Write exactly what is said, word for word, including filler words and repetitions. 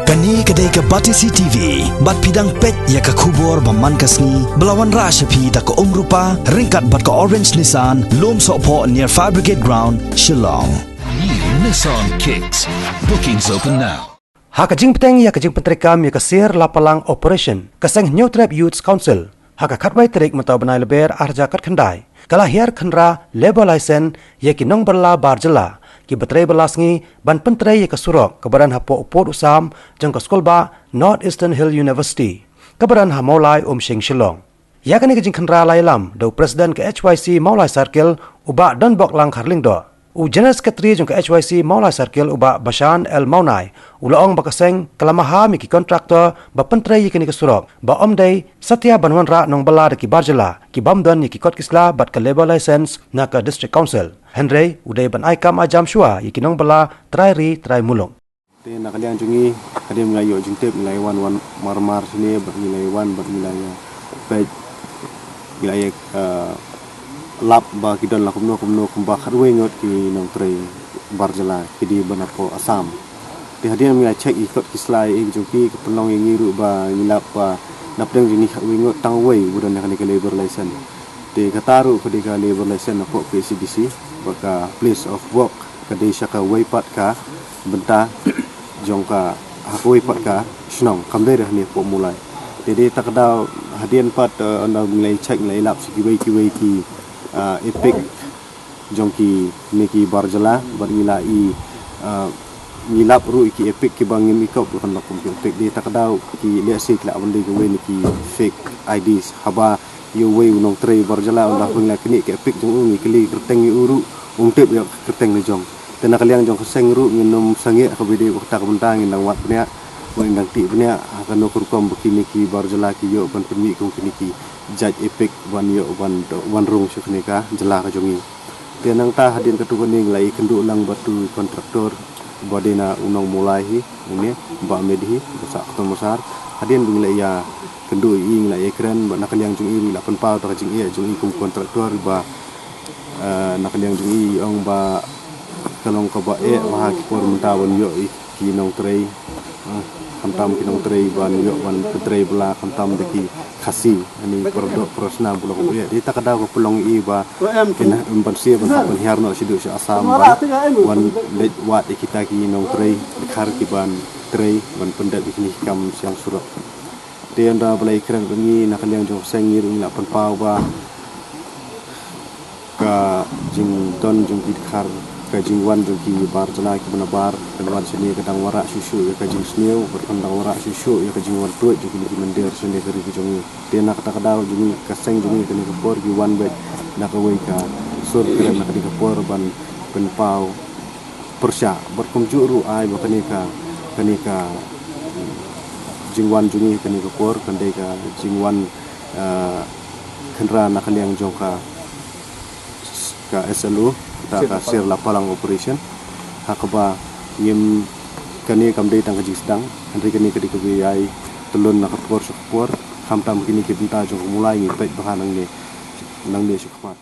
Kane ka dei ka Batesi T V, bad phi dang peit ïa ka khubor ba man ka sngi, ba la wanrah sha phi da ka Umrupa, ryngkat bad ka Orange Nissan, Lumsohphoh near Fire Brigade Ground, Shillong. New Nissan Kicks. Bookings open now. Ha ka jingpynteng ïa ka jingpyntreikam ïa ka Sir Lapalang Operation, ka Seng Hynñiewtrep Youth Council, ha ka khatwei tarik mynta u bnai Lber arhajar khatkhyndai, ka la hiar khynra labour license ïa ki nongbylla bar jylla, ki ba trei bylla sngi ban pyntrei ïa ka surok kaba don hapoh u pud u sam jong ka skulbah North Eastern Hill University, kaba don ha Mawlai Umshing Shillong. Ïa kane ka jingkhynra la ïalam da u President ka H Y C Mawlai Circle, u Bah Donboklang Kharlyngdoh. U General Secretary jong ka H Y C Mawlai Circle, u Bah Bashan L Mawnai, u la ong ba ka seng ka la maham ïa ki contractor ba pyntrei ïa kane ka surok, ba ym dei satia ban wanrah nongbylla da ki bar jylla ki bym don ïa ki kot ki sla bad ka labour license na ka District Council. Hynrei u dei ban ai kam ai jam shuwa ïa ki nongbylla trai ri trai muluk. Te na ka liang jong ngi, hadien ngi la ïoh jingtip, ngi la ïa wan wan marmar shane, bad ngi la ïa wan, bad ngi la ïa peit, ngi la ïa, eh, lap ba ki don la kumno kumno, kumba khatwei ngut ki nongtrei bar jylla ki dei ban hapoh Assam. Te hadien ngi la check ïa ki kot ki sla ïa ki jong ki, ka pynlong ïa ngi ruh ba ngi lap ba na pdeng jong ngi khatwei ngut tang uwei uba don ïa kane ka labour license. Te kata ruh ka dei ka labour license hapoh K C D C, bad ka place of work ka dei sha kawei pat ka bynta jong ka, ha kawei pat ka shnong, kam dei hangne hapoh Mawlai. Te dei ta ka daw hadien pat, eh, ynda ngi la ïa check, ngi la ïa lap sha kiwei kiwei ki, ah, EPIC jong kine ki bar jylla, bad ngi la ïa, ah, ngi lap ruh ïa ki EPIC kiba ngim i kop ruh kan lap kum ki EPIC. Dei ta ka daw ki lehse ki lah ban dei kiwei na ki fake I Ds, haba ïa uwei u nongtrei bar jylla, ynda phi la knieh ka EPIC jong u, ngi kylli kyrteng ïa u ruh um tip ïa ka kyrteng la jong. Te na ka liang jong ka seng ruh ngin ym sangeh ha kaba ïadei bad kata ka bynta, ngin dang wad bniah, ngin dang tih bniah ha kano ka rukom ba kine ki bar jylla ki ïoh ban pynmih kum kine ki jait EPIC ban ïoh ban, ban rung sha kane ka jylla ka jong ngi. Te nangta hadien katto katne ngi la ïakynduh lang bad utu u contractor ba dei na u nong Mawlai hi, une Bah Medhi, ba sah Kton Massar. Hadien ba ngi la ïakynduh ïa i, ngi la ïakren, bad na ka liang jong i ruh i la pynpaw ïa ka jingeh jong i kum contractor ba, eh, na ka liang jong i i ong ba ka long kaba eh ba ha ki por mynta ban ïoh ïa ki nongtrei, eh, khamtam ki nongtrei ban ïoh ban pyntrei bylla, khamtam da ki Khasi, ani para doh para snam, para khuid. Dei ta ka daw ka pynlong ïa i ba kin, em, ban siew ban hap ban hiar noh shaduh sha Assam ban wan leit wad ïa kita ki nongtrei dkhar kiban trei ban pyndep ïa kine ki kam shong surok. Te ynda ba la ïakren bad ngi, na ka liang jong ka seng ngi ruh ngi la pynpaw ba ka jingdon jong ki dkhar, ka jingwan jong ki bar jylla kiba nabar, ka jingwan shane ka dang wanrah shuh shuh ïa ka jingsniew, bad ka dang wanrah shuh shuh ïa ka jingwan tuid jong kine ki mynder shane ka ri ka jong ngi. Te na kata ka daw jong ngi, ka seng jong ngi kane ka por ki wan beit na kawei ka sur kren na kane ka por ban pynpaw pyrshah, bad kumjuh ruh ai ba kane ka, kane ka jingwan jong ngi kane ka por kan dei ka jingwan, eh, khynra na ka liang jong ka ka S L O, kata ka Sir Lapalang Operation. Ha kaba ngim, kane kam dei tang ka jingsdang, hynrei kane ka dei kaba ïai tylun na ka por sha ka por, khamtam kine ki bynta jong ka Mawlai ngi peit bha nangne, nangne sha khmat.